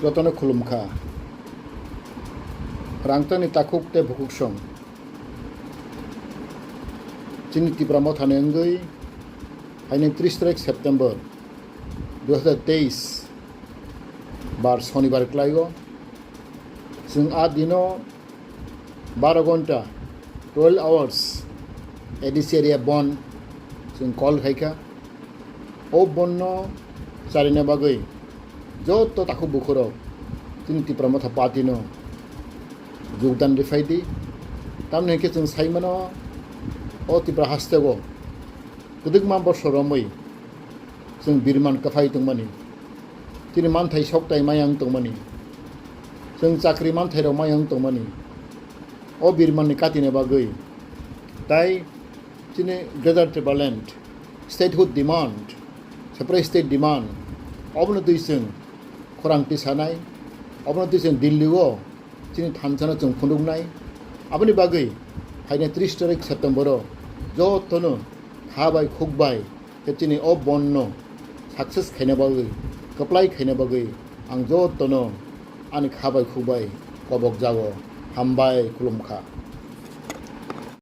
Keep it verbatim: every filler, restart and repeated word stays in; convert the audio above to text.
Jotono khulumkha. Rangchakni takhuk tei bukhuksong. Chini Tipra Mothani wngwi phainai tris tarik September dui hazar teis bar Sonibar kwlaio. Chwng a dino baro gonta, twelve hours, A D C area bon chwng call khaikha. O bonno charina bagwi joto takhuk bukhurok chini Tipra Motha Party no jogdan riphaidi. Tamni hinkhe chwng saimano, o Tipra hasteo kwdwkma bosor romwi chwng birman kwphai tongmani, chini manthai soktai maya wng tongmani, chwng chakri manthairok maya wng tongmani, o birmanni katina bagwi tai chini Greater Tipraland statehood demand, separate state demand, obono twi chwng khorang tisanai, obono twi chwng Delhi-o chini thansano chwng phunuknai. Aboni bagwi phainai tris tarik September-o jotono kha bai khuk bai khe chini o bonno success khaina bagwi, kwplai khaina bagwi ang jotono ani kha bai khuk bai kobok jago. Hambai, khulumkha.